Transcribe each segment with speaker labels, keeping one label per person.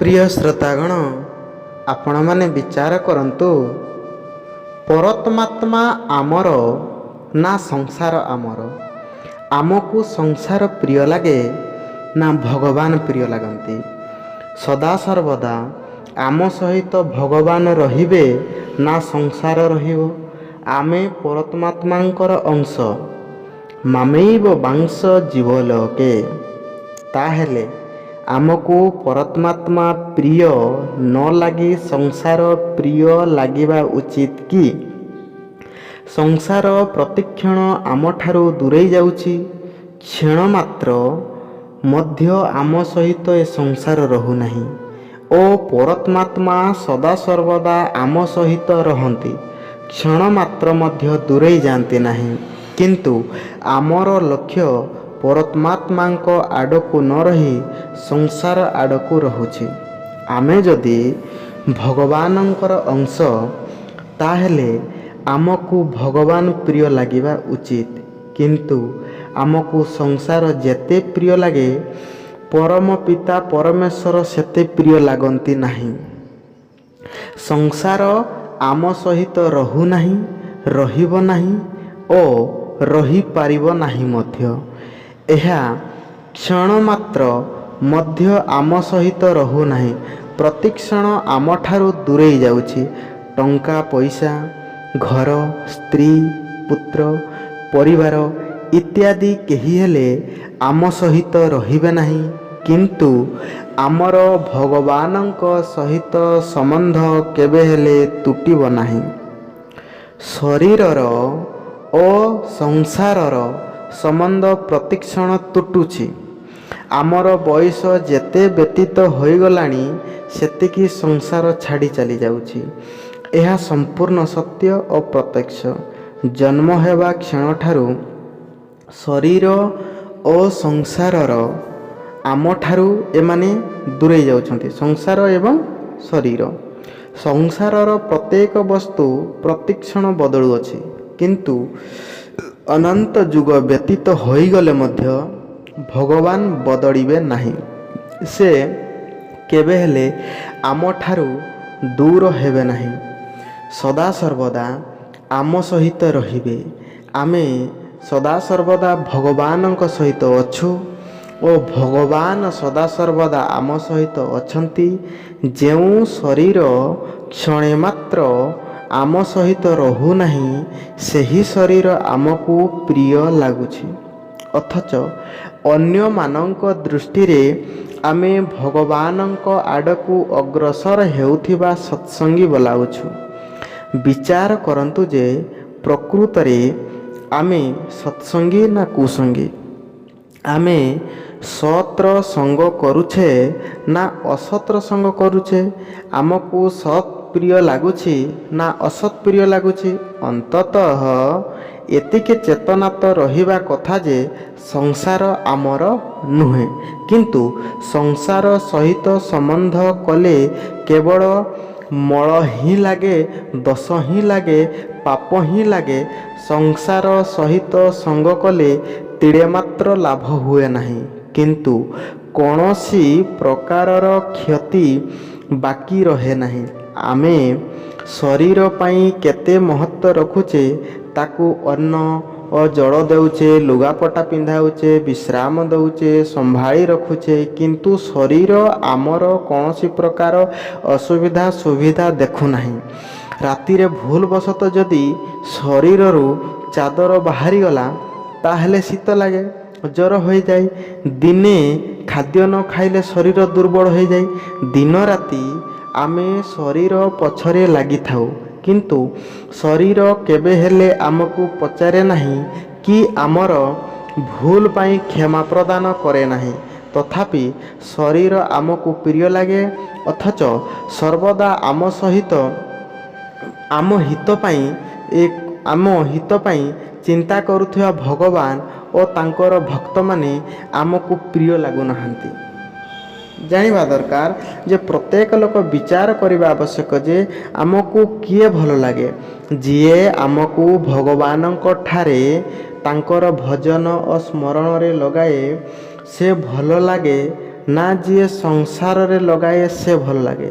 Speaker 1: ପ୍ରିୟ ଶ୍ରୋତାଗଣ, ଆପଣମାନେ ବିଚାର କରନ୍ତୁ, ପରମାତ୍ମା ଆମର ନା ସଂସାର ଆମର? ଆମକୁ ସଂସାର ପ୍ରିୟ ଲାଗେ ନା ଭଗବାନ ପ୍ରିୟ ଲାଗନ୍ତି? ସଦାସର୍ବଦା ଆମ ସହିତ ଭଗବାନ ରହିବେ ନା ସଂସାର ରହିବ? ଆମେ ପରମାତ୍ମାଙ୍କର ଅଂଶ। ମାମେବୈବାଂଶୋ ଜୀବଲୋକେ। ତାହେଲେ ଆମକୁ ପରମାତ୍ମା ପ୍ରିୟ ନ ଲାଗି ସଂସାର ପ୍ରିୟ ଲାଗିବା ଉଚିତ କି? ସଂସାର ପ୍ରତିକ୍ଷଣ ଆମଠାରୁ ଦୂରେଇ ଯାଉଛି। କ୍ଷଣ ମାତ୍ର ମଧ୍ୟ ଆମ ସହିତ ଏ ସଂସାର ରହୁନାହିଁ ଓ ପରମାତ୍ମା ସଦାସର୍ବଦା ଆମ ସହିତ ରହନ୍ତି, କ୍ଷଣ ମାତ୍ର ମଧ୍ୟ ଦୂରେଇ ଯାଆନ୍ତି ନାହିଁ। କିନ୍ତୁ ଆମର ଲକ୍ଷ୍ୟ ପରମାତ୍ମାଙ୍କ ଆଡ଼କୁ ନ ରହି ସଂସାର ଆଡ଼କୁ ରହୁଛି। ଆମେ ଯଦି ଭଗବାନଙ୍କର ଅଂଶ, ତାହେଲେ ଆମକୁ ଭଗବାନ ପ୍ରିୟ ଲାଗିବା ଉଚିତ। କିନ୍ତୁ ଆମକୁ ସଂସାର ଯେତେ ପ୍ରିୟ ଲାଗେ, ପରମ ପିତା ପରମେଶ୍ୱର ସେତେ ପ୍ରିୟ ଲାଗନ୍ତି ନାହିଁ। ସଂସାର ଆମ ସହିତ ରହୁନାହିଁ, ରହିବ ନାହିଁ ଓ ରହିପାରିବ ନାହିଁ ମଧ୍ୟ। ଏହା କ୍ଷଣ ମାତ୍ର ମଧ୍ୟ ଆମ ସହିତ ରହୁନାହିଁ, ପ୍ରତିକ୍ଷଣ ଆମଠାରୁ ଦୂରେଇ ଯାଉଛି। ଟଙ୍କା ପଇସା, ଘର, ସ୍ତ୍ରୀ, ପୁତ୍ର, ପରିବାର ଇତ୍ୟାଦି କେହି ହେଲେ ଆମ ସହିତ ରହିବେ ନାହିଁ, କିନ୍ତୁ ଆମର ଭଗବାନଙ୍କ ସହିତ ସମ୍ବନ୍ଧ କେବେ ହେଲେ ତୁଟିବ ନାହିଁ। ଶରୀରର ଓ ସଂସାରର ସମ୍ବନ୍ଧ ପ୍ରତିକ୍ଷଣ ତୁଟୁଛି। ଆମର ବୟସ ଯେତେ ବ୍ୟତୀତ ହୋଇଗଲାଣି, ସେତିକି ସଂସାର ଛାଡ଼ି ଚାଲିଯାଉଛି। ଏହା ସମ୍ପୂର୍ଣ୍ଣ ସତ୍ୟ ଓ ପ୍ରତ୍ୟକ୍ଷ। ଜନ୍ମ ହେବା କ୍ଷଣଠାରୁ ଶରୀର ଓ ସଂସାରର ଆମଠାରୁ ଏମାନେ ଦୂରେଇ ଯାଉଛନ୍ତି, ସଂସାର ଏବଂ ଶରୀର। ସଂସାରର ପ୍ରତ୍ୟେକ ବସ୍ତୁ ପ୍ରତିକ୍ଷଣ ବଦଳୁଅଛି, କିନ୍ତୁ ଅନନ୍ତ ଯୁଗ ବ୍ୟତୀତ ହୋଇଗଲେ ମଧ୍ୟ ଭଗବାନ ବଦଳିବେ ନାହିଁ। ସେ କେବେ ହେଲେ ଆମଠାରୁ ଦୂର ହେବେ ନାହିଁ, ସଦାସର୍ବଦା ଆମ ସହିତ ରହିବେ। ଆମେ ସଦାସର୍ବଦା ଭଗବାନଙ୍କ ସହିତ ଅଛୁ ଓ ଭଗବାନ ସଦାସର୍ବଦା ଆମ ସହିତ ଅଛନ୍ତି। ଯେଉଁ ଶରୀର କ୍ଷଣେ ମାତ୍ର ଆମ ସହିତ ରହୁନାହିଁ, ସେହି ଶରୀର ଆମକୁ ପ୍ରିୟ ଲାଗୁଛି, ଅଥଚ ଅନ୍ୟମାନଙ୍କ ଦୃଷ୍ଟିରେ ଆମେ ଭଗବାନଙ୍କ ଆଡ଼କୁ ଅଗ୍ରସର ହେଉଥିବା ସତ୍ସଙ୍ଗୀ ବୋଲାଉଛୁ। ବିଚାର କରନ୍ତୁ ଯେ ପ୍ରକୃତରେ ଆମେ ସତ୍ସଙ୍ଗୀ ନା କୁସଙ୍ଗୀ? ଆମେ ସତ୍ର ସଙ୍ଗ କରୁଛେ ନା ଅସତ୍ର ସଙ୍ଗ କରୁଛେ? ଆମକୁ ସତ୍ ପ୍ରିୟ ଲାଗୁଛି ନା ଅସତ୍ ପ୍ରିୟ ଲାଗୁଛି? ଅନ୍ତତଃ ଏତିକି ଚେତନା ତ ରହିବା କଥା ଯେ ସଂସାର ଆମର ନୁହେଁ, କିନ୍ତୁ ସଂସାର ସହିତ ସମ୍ବନ୍ଧ କଲେ କେବଳ ମଳ ହିଁ ଲାଗେ, ଦୋଷ ହିଁ ଲାଗେ, ପାପ ହିଁ ଲାଗେ। ସଂସାର ସହିତ ସଙ୍ଗ କଲେ ତିଳେ ମାତ୍ର ଲାଭ ହୁଏ ନାହିଁ, କିନ୍ତୁ କୌଣସି ପ୍ରକାରର କ୍ଷତି ବାକି ରହେ ନାହିଁ। ଆମେ ଶରୀର ପାଇଁ କେତେ ମହତ୍ତ୍ୱ ରଖୁଛେ, ତାକୁ ଅନ୍ନ ଓ ଜଳ ଦେଉଛେ, ଲୁଗାପଟା ପିନ୍ଧାଉଛେ, ବିଶ୍ରାମ ଦେଉଛେ, ସମ୍ଭାଳି ରଖୁଛେ, କିନ୍ତୁ ଶରୀର ଆମର କୌଣସି ପ୍ରକାର ଅସୁବିଧା ସୁବିଧା ଦେଖୁନାହିଁ। ରାତିରେ ଭୁଲବଶତଃ ଯଦି ଶରୀରରୁ ଚାଦର ବାହାରିଗଲା, ତାହେଲେ ଶୀତ ଲାଗେ, ଜ୍ୱର ହୋଇଯାଏ। ଦିନେ ଖାଦ୍ୟ ନ ଖାଇଲେ ଶରୀର ଦୁର୍ବଳ ହୋଇଯାଏ। ଦିନ ରାତି ଆମେ ଶରୀର ପଛରେ ଲାଗିଥାଉ, କିନ୍ତୁ ଶରୀର କେବେ ହେଲେ ଆମକୁ ପଚାରେ ନାହିଁ କି ଆମର ଭୁଲ ପାଇଁ କ୍ଷମା ପ୍ରଦାନ କରେ ନାହିଁ। ତଥାପି ଶରୀର ଆମକୁ ପ୍ରିୟ ଲାଗେ, ଅଥଚ ସର୍ବଦା ଆମ ସହିତ ଆମ ହିତ ପାଇଁ ଚିନ୍ତା କରୁଥିବା ଭଗବାନ ଓ ତାଙ୍କର ଭକ୍ତମାନେ ଆମକୁ ପ୍ରିୟ ଲାଗୁନାହାନ୍ତି। ଜାଣିବା ଦରକାର ଯେ ପ୍ରତ୍ୟେକ ଲୋକ ବିଚାର କରିବା ଆବଶ୍ୟକ ଯେ ଆମକୁ କିଏ ଭଲ ଲାଗେ। ଯିଏ ଆମକୁ ଭଗବାନଙ୍କ ଠାରେ ତାଙ୍କର ଭଜନ ଓ ସ୍ମରଣରେ ଲଗାଏ, ସେ ଭଲ ଲାଗେ। ନା ଯିଏ ସଂସାରରେ ଲଗାଏ ସେ ଭଲ ଲାଗେ?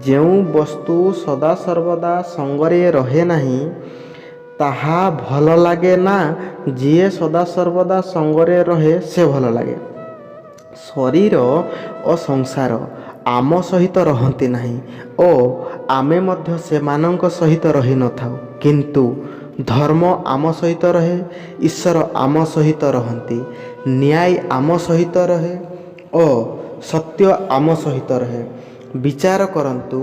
Speaker 1: ଯେଉଁ ବସ୍ତୁ ସଦାସର୍ବଦା ସଙ୍ଗରେ ରହେ ନାହିଁ ତାହା ଭଲ ଲାଗେ ନା ଯିଏ ସଦାସର୍ବଦା ସଙ୍ଗରେ ରହେ ସେ ଭଲ ଲାଗେ? ଶରୀର ଓ ସଂସାର ଆମ ସହିତ ରହନ୍ତି ନାହିଁ ଓ ଆମେ ମଧ୍ୟ ସେମାନଙ୍କ ସହିତ ରହିନଥାଉ, କିନ୍ତୁ ଧର୍ମ ଆମ ସହିତ ରହେ, ଈଶ୍ୱର ଆମ ସହିତ ରହନ୍ତି, ନ୍ୟାୟ ଆମ ସହିତ ରହେ ଓ ସତ୍ୟ ଆମ ସହିତ ରହେ। ବିଚାର କରନ୍ତୁ,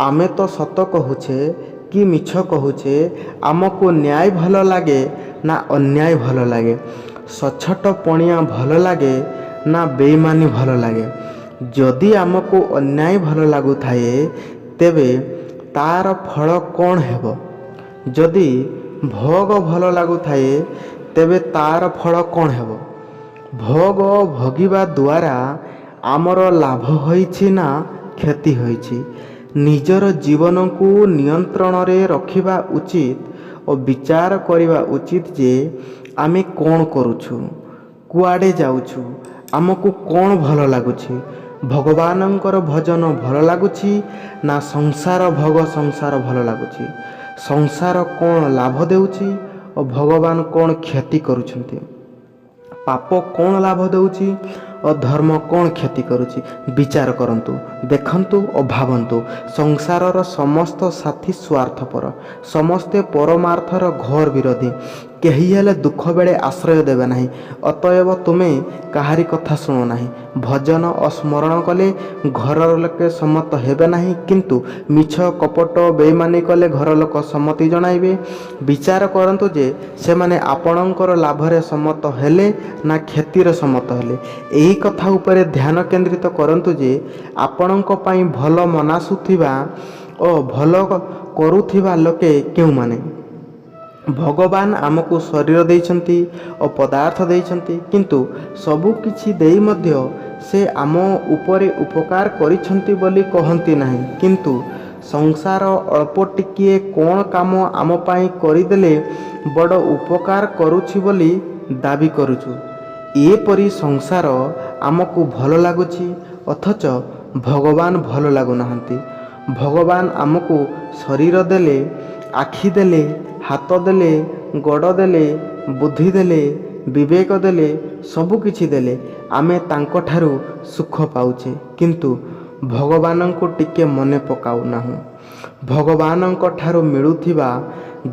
Speaker 1: ଆମେ ତ ସତ କହୁଛେ କି ମିଛ କହୁଛେ? ଆମକୁ ନ୍ୟାୟ ଭଲ ଲାଗେ ନା ଅନ୍ୟାୟ ଭଲ ଲାଗେ? ସଚ୍ଛଟ ପଣିଆ ଭଲ ଲାଗେ ନା ବେଇମାନି ଭଲ ଲାଗେ? ଯଦି ଆମକୁ ଅନ୍ୟାୟ ଭଲ ଲାଗୁଥାଏ, ତେବେ ତା'ର ଫଳ କ'ଣ ହେବ? ଯଦି ଭୋଗ ଭଲ ଲାଗୁଥାଏ, ତେବେ ତା'ର ଫଳ କ'ଣ ହେବ? ଭୋଗ ଭୋଗିବା ଦ୍ୱାରା ଆମର ଲାଭ ହୋଇଛି ନା କ୍ଷତି ହୋଇଛି? ନିଜର ଜୀବନକୁ ନିୟନ୍ତ୍ରଣରେ ରଖିବା ଉଚିତ ଓ ବିଚାର କରିବା ଉଚିତ ଯେ ଆମେ କ'ଣ କରୁଛୁ, କୁଆଡ଼େ ଯାଉଛୁ, ଆମକୁ କ'ଣ ଭଲ ଲାଗୁଛି। ଭଗବାନଙ୍କର ଭଜନ ଭଲ ଲାଗୁଛି ନା ସଂସାର ଭୋଗ ସଂସାର ଭଲ ଲାଗୁଛି? ସଂସାର କ'ଣ ଲାଭ ଦେଉଛି ଓ ଭଗବାନ କ'ଣ କ୍ଷତି କରୁଛନ୍ତି? ପାପ କ'ଣ ଲାଭ ଦେଉଛି ଓ ଧର୍ମ କ'ଣ କ୍ଷତି କରୁଛି? ବିଚାର କରନ୍ତୁ, ଦେଖନ୍ତୁ ଓ ଭାବନ୍ତୁ। ସଂସାରର ସମସ୍ତ ସାଥୀ ସ୍ୱାର୍ଥପର, ସମସ୍ତେ ପରମାର୍ଥର ଘୋର ବିରୋଧୀ। କେହି ହେଲେ ଦୁଃଖ ବେଳେ ଆଶ୍ରୟ ଦେବେ ନାହିଁ। ଅତଏବ ତୁମେ କାହାରି କଥା ଶୁଣ ନାହିଁ। ଭଜନ ଓ ସ୍ମରଣ କଲେ ଘରର ଲୋକେ ସମ୍ମତ ହେବେ ନାହିଁ, କିନ୍ତୁ ମିଛ, କପଟ, ବେଇମାନି କଲେ ଘର ଲୋକ ସମ୍ମତି ଜଣାଇବେ। ବିଚାର କରନ୍ତୁ ଯେ ସେମାନେ ଆପଣଙ୍କର ଲାଭରେ ସମ୍ମତ ହେଲେ ନା କ୍ଷତିର ସମ୍ମତ ହେଲେ। ଏହି କଥା ଉପରେ ଧ୍ୟାନ କେନ୍ଦ୍ରିତ କରନ୍ତୁ ଯେ ଆପଣଙ୍କ ପାଇଁ ଭଲ ମନାସୁଥିବା ଓ ଭଲ କରୁଥିବା ଲୋକେ କେଉଁମାନେ। ଭଗବାନ ଆମକୁ ଶରୀର ଦେଇଛନ୍ତି ଓ ପଦାର୍ଥ ଦେଇଛନ୍ତି, କିନ୍ତୁ ସବୁକିଛି ଦେଇ ମଧ୍ୟ ସେ ଆମ ଉପରେ ଉପକାର କରିଛନ୍ତି ବୋଲି କହନ୍ତି ନାହିଁ। କିନ୍ତୁ ସଂସାର ଅଳ୍ପ ଟିକିଏ କ'ଣ କାମ ଆମ ପାଇଁ କରିଦେଲେ ବଡ଼ ଉପକାର କରୁଛି ବୋଲି ଦାବି କରୁଛୁ। ଏପରି ସଂସାର ଆମକୁ ଭଲ ଲାଗୁଛି, ଅଥଚ ଭଗବାନ ଭଲ ଲାଗୁନାହାନ୍ତି। ଭଗବାନ ଆମକୁ ଶରୀର ଦେଲେ, ଆଖି ଦେଲେ, ହାତ ଦେଲେ, ଗୋଡ଼ ଦେଲେ, ବୁଦ୍ଧି ଦେଲେ, ବିବେକ ଦେଲେ, ସବୁକିଛି ଦେଲେ। ଆମେ ତାଙ୍କଠାରୁ ସୁଖ ପାଉଛେ, କିନ୍ତୁ ଭଗବାନଙ୍କୁ ଟିକେ ମନେ ପକାଉନାହୁଁ। ଭଗବାନଙ୍କ ଠାରୁ ମିଳୁଥିବା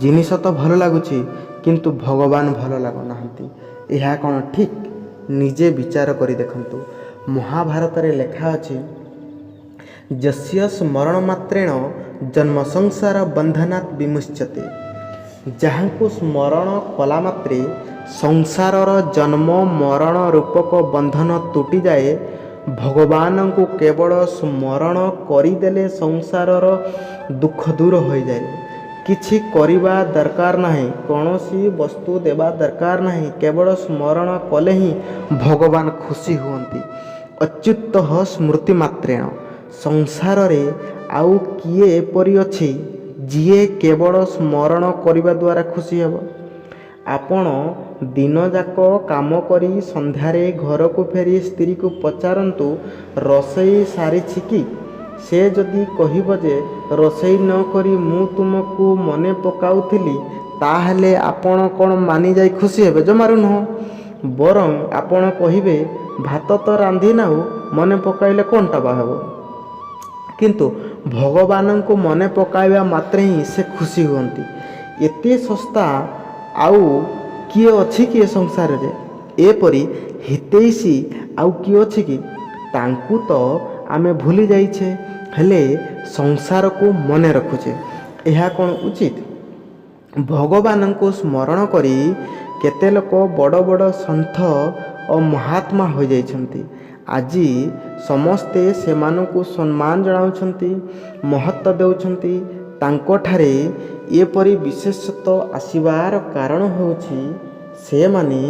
Speaker 1: ଜିନିଷ ତ ଭଲ ଲାଗୁଛି, କିନ୍ତୁ ଭଗବାନ ଭଲ ଲାଗୁନାହାନ୍ତି। ଏହା କ'ଣ ଠିକ୍? ନିଜେ ବିଚାର କରି ଦେଖନ୍ତୁ। ମହାଭାରତରେ ଲେଖା ଅଛି, ଯସ୍ୟ ସ୍ମରଣ ମାତ୍ରେଣ ଜନ୍ମ ସଂସାର ବନ୍ଧନାତ୍ ବିମୁଚ୍ୟତେ। ଯାହାଙ୍କୁ ସ୍ମରଣ କଲା ମାତ୍ରେ ସଂସାରର ଜନ୍ମ ମରଣ ରୂପକ ବନ୍ଧନ ତୁଟିଯାଏ। ଭଗବାନଙ୍କୁ କେବଳ ସ୍ମରଣ କରିଦେଲେ ସଂସାରର ଦୁଃଖ ଦୂର ହୋଇଯାଏ। କିଛି କରିବା ଦରକାର ନାହିଁ, କୌଣସି ବସ୍ତୁ ଦେବା ଦରକାର ନାହିଁ, କେବଳ ସ୍ମରଣ କଲେ ହିଁ ଭଗବାନ ଖୁସି ହୁଅନ୍ତି। ଅଚ୍ୟୁତ ସ୍ମୃତି ମାତ୍ରେଣ। ସଂସାରରେ ଆଉ କିଏ ଏପରି ଅଛି ଯିଏ କେବଳ ସ୍ମରଣ କରିବା ଦ୍ୱାରା ଖୁସି ହେବ? ଆପଣ ଦିନଯାକ କାମ କରି ସନ୍ଧ୍ୟାରେ ଘରକୁ ଫେରି ସ୍ତ୍ରୀକୁ ପଚାରନ୍ତୁ, ରୋଷେଇ ସାରିଛି କି? ସେ ଯଦି କହିବ ଯେ ରୋଷେଇ ନ କରି ମୁଁ ତୁମକୁ ମନେ ପକାଉଥିଲି, ତାହେଲେ ଆପଣ କ'ଣ ମାନିଯାଇ ଖୁସି ହେବେ? ଜମାରୁ ନୁହଁ। ବରଂ ଆପଣ କହିବେ, ଭାତ ତ ରାନ୍ଧି ନାହୁଁ, ମନେ ପକାଇଲେ କ'ଣଟା ବା ହେବ? କିନ୍ତୁ ଭଗବାନଙ୍କୁ ମନେ ପକାଇବା ମାତ୍ରେ ହିଁ ସେ ଖୁସି ହୁଅନ୍ତି। ଏତେ ଶସ୍ତା ଆଉ କିଏ ଅଛି କି ଏ ସଂସାରରେ? ଏପରି ହିତୈଷୀ ଆଉ କିଏ ଅଛି କି? ତାଙ୍କୁ ତ ଆମେ ଭୁଲି ଯାଇଛେ, ହେଲେ ସଂସାରକୁ ମନେ ରଖୁଛେ। ଏହା କ'ଣ ଉଚିତ? ଭଗବାନଙ୍କୁ ସ୍ମରଣ କରି କେତେ ଲୋକ ବଡ଼ ବଡ଼ ସନ୍ଥ ଓ ମହାତ୍ମା ହୋଇଯାଇଛନ୍ତି। ଆଜି ସମସ୍ତେ ସେମାନଙ୍କୁ ସମ୍ମାନ ଜଣାଉଛନ୍ତି, ମହତ୍ତ୍ୱ ଦେଉଛନ୍ତି। ତାଙ୍କଠାରେ ଏପରି ବିଶେଷତ୍ୱ ଆସିବାର କାରଣ ହେଉଛି ସେମାନେ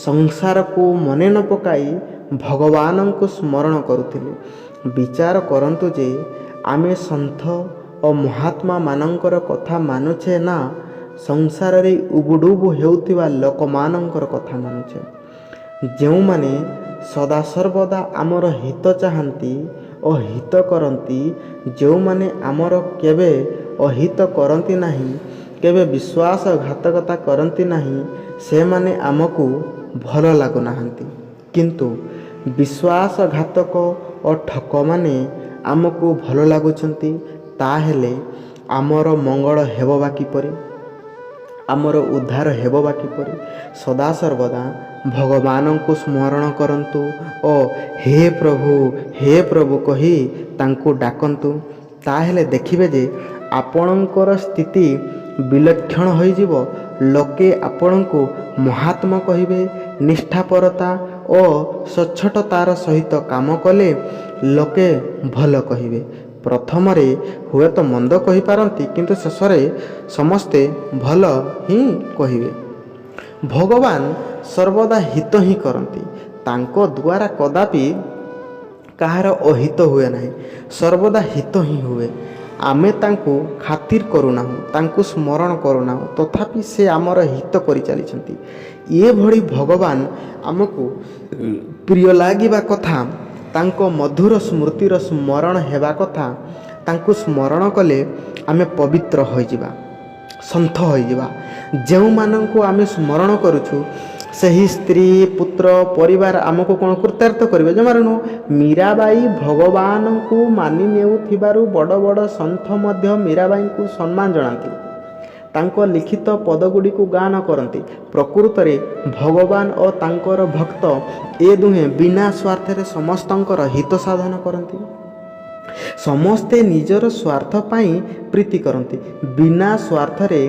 Speaker 1: ସଂସାରକୁ ମନେ ନ ପକାଇ ଭଗବାନଙ୍କୁ ସ୍ମରଣ କରୁଥିଲେ। ବିଚାର କରନ୍ତୁ ଯେ ଆମେ ସନ୍ଥ ଓ ମହାତ୍ମାମାନଙ୍କର କଥା ମାନୁଛେ ନା ସଂସାରରେ ଉବୁଡୁବୁ ହେଉଥିବା ଲୋକମାନଙ୍କର କଥା ମାନୁଛେ? ଯେଉଁମାନେ ସଦାସର୍ବଦା ଆମର ହିତ ଚାହାନ୍ତି ଓ ହିତ କରନ୍ତି, ଯେଉଁମାନେ ଆମର କେବେ ଅହିତ କରନ୍ତି ନାହିଁ, କେବେ ବିଶ୍ୱାସଘାତକତା କରନ୍ତି ନାହିଁ, ସେମାନେ ଆମକୁ ଭଲ ଲାଗୁନାହାନ୍ତି। କିନ୍ତୁ ବିଶ୍ୱାସଘାତକ ଓ ଠକମାନେ ଆମକୁ ଭଲ ଲାଗୁଛନ୍ତି। ତାହେଲେ ଆମର ମଙ୍ଗଳ ହେବ ବା କିପରି? ଆମର ଉଦ୍ଧାର ହେବ ବା କିପରି? ସଦାସର୍ବଦା ଭଗବାନଙ୍କୁ ସ୍ମରଣ କରନ୍ତୁ ଓ ହେ ପ୍ରଭୁ, ହେ ପ୍ରଭୁ କହି ତାଙ୍କୁ ଡାକନ୍ତୁ। ତାହେଲେ ଦେଖିବେ ଯେ ଆପଣଙ୍କର ସ୍ଥିତି ବିଲକ୍ଷଣ ହୋଇଯିବ। ଲୋକେ ଆପଣଙ୍କୁ ମହାତ୍ମ କହିବେ। ନିଷ୍ଠାପରତା ଓ ସଚ୍ଚୋଟତାର ସହିତ କାମ କଲେ ଲୋକେ ଭଲ କହିବେ। ପ୍ରଥମରେ ହୁଏତ ମନ୍ଦ କହିପାରନ୍ତି, କିନ୍ତୁ ଶେଷରେ ସମସ୍ତେ ଭଲ ହିଁ କହିବେ। ଭଗବାନ ସର୍ବଦା ହିତ ହିଁ କରନ୍ତି। ତାଙ୍କ ଦ୍ୱାରା କଦାପି କାହାର ଅହିତ ହୁଏ ନାହିଁ, ସର୍ବଦା ହିତ ହିଁ ହୁଏ। ଆମେ ତାଙ୍କୁ ଖାତିର କରୁନାହୁଁ, ତାଙ୍କୁ ସ୍ମରଣ କରୁନାହୁଁ, ତଥାପି ସେ ଆମର ହିତ କରିଚାଲିଛନ୍ତି। ଏଭଳି ଭଗବାନ ଆମକୁ ପ୍ରିୟ ଲାଗିବା କଥା, ତାଙ୍କ ମଧୁର ସ୍ମୃତିର ସ୍ମରଣ ହେବା କଥା। ତାଙ୍କୁ ସ୍ମରଣ କଲେ ଆମେ ପବିତ୍ର ହୋଇଯିବା, ସନ୍ଥ ହୋଇଯିବା। ଯେଉଁମାନଙ୍କୁ ଆମେ ସ୍ମରଣ କରୁଛୁ, ସେହି ସ୍ତ୍ରୀ, ପୁତ୍ର, ପରିବାର ଆମକୁ କ'ଣ କୃତାର୍ଥ କରିବେ? ଜମାରୁ ନୁହଁ। ମୀରାବାଇ ଭଗବାନଙ୍କୁ ମାନି ନେଉଥିବାରୁ ବଡ଼ ବଡ଼ ସନ୍ଥ ମଧ୍ୟ ମୀରାବାଇଙ୍କୁ ସମ୍ମାନ ଜଣାନ୍ତି, ତାଙ୍କ ଲିଖିତ ପଦଗୁଡ଼ିକୁ ଗାନ କରନ୍ତି। ପ୍ରକୃତରେ ଭଗବାନ ଓ ତାଙ୍କର ଭକ୍ତ ଏ ଦୁହେଁ ବିନା ସ୍ୱାର୍ଥରେ ସମସ୍ତଙ୍କର ହିତ ସାଧନ କରନ୍ତି। ସମସ୍ତେ ନିଜର ସ୍ୱାର୍ଥ ପାଇଁ ପ୍ରୀତି କରନ୍ତି। ବିନା ସ୍ୱାର୍ଥରେ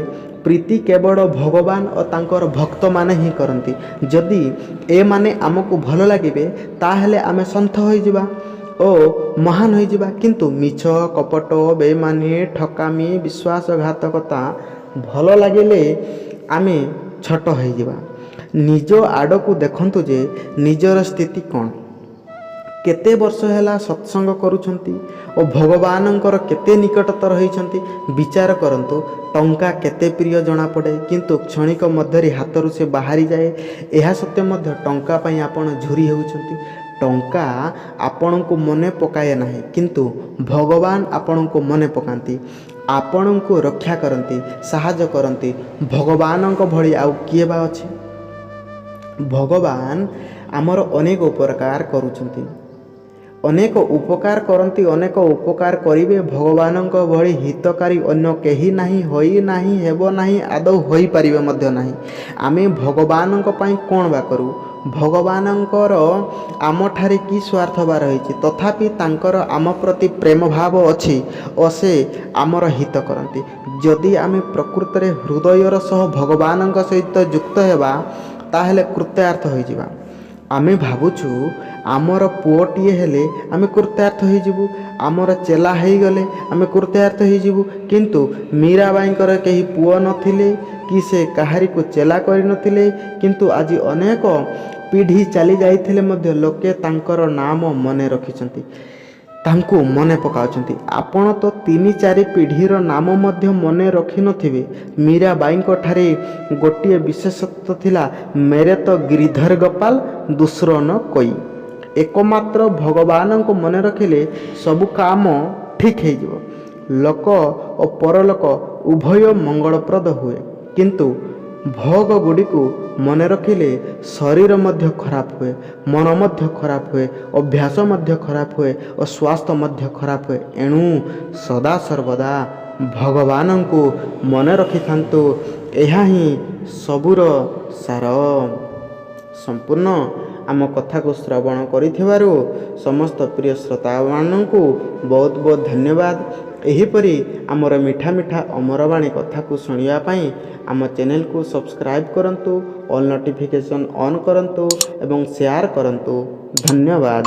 Speaker 1: ପ୍ରୀତି କେବଳ ଭଗବାନ ଓ ତାଙ୍କର ଭକ୍ତମାନେ ହିଁ କରନ୍ତି। ଯଦି ଏମାନେ ଆମକୁ ଭଲ ଲାଗିବେ, ତାହେଲେ ଆମେ ସନ୍ଥ ହୋଇଯିବା ଓ ମହାନ ହୋଇଯିବା। କିନ୍ତୁ ମିଛ, କପଟ, ବେଇମାନି, ଠକାମି, ବିଶ୍ୱାସଘାତକତା ଭଲ ଲାଗିଲେ ଆମେ ଛୋଟ ହୋଇଯିବା। ନିଜ ଆଡ଼କୁ ଦେଖନ୍ତୁ ଯେ ନିଜର ସ୍ଥିତି କ'ଣ। କେତେ ବର୍ଷ ହେଲା ସତ୍ସଙ୍ଗ କରୁଛନ୍ତି ଓ ଭଗବାନଙ୍କର କେତେ ନିକଟତର ହୋଇଛନ୍ତି, ବିଚାର କରନ୍ତୁ। ଟଙ୍କା କେତେ ପ୍ରିୟ ଜଣାପଡ଼େ, କିନ୍ତୁ କ୍ଷଣିକ ମଧ୍ୟରେ ହାତରୁ ସେ ବାହାରିଯାଏ। ଏହା ସତ୍ତ୍ୱେ ମଧ୍ୟ ଟଙ୍କା ପାଇଁ ଆପଣ ଝୁରି ହେଉଛନ୍ତି। ଟଙ୍କା ଆପଣଙ୍କୁ ମନେ ପକାଏ ନାହିଁ, କିନ୍ତୁ ଭଗବାନ ଆପଣଙ୍କୁ ମନେ ପକାନ୍ତି, ଆପଣଙ୍କୁ ରକ୍ଷା କରନ୍ତି, ସାହାଯ୍ୟ କରନ୍ତି। ଭଗବାନଙ୍କ ଭଳି ଆଉ କିଏ ବା ଅଛି? ଭଗବାନ ଆମର ଅନେକ ଉପକାର କରୁଛନ୍ତି, ଅନେକ ଉପକାର କରନ୍ତି, ଅନେକ ଉପକାର କରିବେ। ଭଗବାନଙ୍କ ଭଳି ହିତକାରୀ ଅନ୍ୟ କେହି ନାହିଁ, ହୋଇ ନାହିଁ, ହେବ ନାହିଁ, ଆଦୌ ହୋଇପାରିବେ ମଧ୍ୟ ନାହିଁ। ଆମେ ଭଗବାନଙ୍କ ପାଇଁ କ'ଣ ବା କରୁ? ଭଗବାନଙ୍କର ଆମଠାରେ କି ସ୍ୱାର୍ଥ ବା ରହିଛି? ତଥାପି ତାଙ୍କର ଆମ ପ୍ରତି ପ୍ରେମ ଭାବ ଅଛି ଓ ସେ ଆମର ହିତ କରନ୍ତି। ଯଦି ଆମେ ପ୍ରକୃତରେ ହୃଦୟର ସହ ଭଗବାନଙ୍କ ସହିତ ଯୁକ୍ତ ହେବା, ତାହେଲେ କୃତାର୍ଥ ହୋଇଯିବା। ଆମେ ଭାବୁଛୁ ଆମର ପୁଅଟିଏ ହେଲେ ଆମେ କୃତାର୍ଥ ହୋଇଯିବୁ, ଆମର ଚେଲା ହେଇଗଲେ ଆମେ କୃତାର୍ଥ ହୋଇଯିବୁ। କିନ୍ତୁ ମୀରାବାଈଙ୍କର କେହି ପୁଅ ନଥିଲେ କି ସେ କାହାରିକୁ ଚେଲା କରିନଥିଲେ। କିନ୍ତୁ ଆଜି ଅନେକ ପିଢ଼ି ଚାଲି ଯାଇଥିଲେ ମଧ୍ୟ ଲୋକେ ତାଙ୍କର ନାମ ମନେ ରଖିଛନ୍ତି, ତାଙ୍କୁ ମନେ ପକାଉଛନ୍ତି। ଆପଣ ତ ତିନି ଚାରି ପିଢ଼ିର ନାମ ମଧ୍ୟ ମନେ ରଖିନଥିବେ। ମୀରାବାଈଙ୍କ ଠାରେ ଗୋଟିଏ ବିଶେଷତ୍ୱ ଥିଲା, ମେରେ ତ ଗିରିଧର ଗୋପାଲ ଦୁସର ନ କୋଇ। ଏକମାତ୍ର ଭଗବାନଙ୍କୁ ମନେ ରଖିଲେ ସବୁ କାମ ଠିକ୍ ହେଇଯିବ। ଲୋକ ଓ ପରଲୋକ ଉଭୟ ମଙ୍ଗଳପ୍ରଦ ହୁଏ। କିନ୍ତୁ ଭୋଗ ଗୁଡ଼ିକୁ ମନେ ରଖିଲେ ଶରୀର ମଧ୍ୟ ଖରାପ ହୁଏ, ମନ ମଧ୍ୟ ଖରାପ ହୁଏ, ଅଭ୍ୟାସ ମଧ୍ୟ ଖରାପ ହୁଏ ଓ ସ୍ୱାସ୍ଥ୍ୟ ମଧ୍ୟ ଖରାପ ହୁଏ। ଏଣୁ ସଦାସର୍ବଦା ଭଗବାନଙ୍କୁ ମନେ ରଖିଥାନ୍ତୁ, ଏହା ହିଁ ସବୁର ସାର। ସମ୍ପୂର୍ଣ୍ଣ ଆମ କଥାକୁ ଶ୍ରବଣ କରିଥିବାରୁ ସମସ୍ତ ପ୍ରିୟ ଶ୍ରୋତାମାନଙ୍କୁ ବହୁତ ବହୁତ ଧନ୍ୟବାଦ। ଏହିପରି ଆମର ମିଠା ମିଠା ଅମରବାଣୀ କଥାକୁ ଶୁଣିବା ପାଇଁ ଆମ ଚ୍ୟାନେଲକୁ ସବସ୍କ୍ରାଇବ୍ କରନ୍ତୁ, ଅଲ୍ ନୋଟିଫିକେସନ୍ ଅନ୍ କରନ୍ତୁ ଏବଂ ସେୟାର କରନ୍ତୁ। ଧନ୍ୟବାଦ।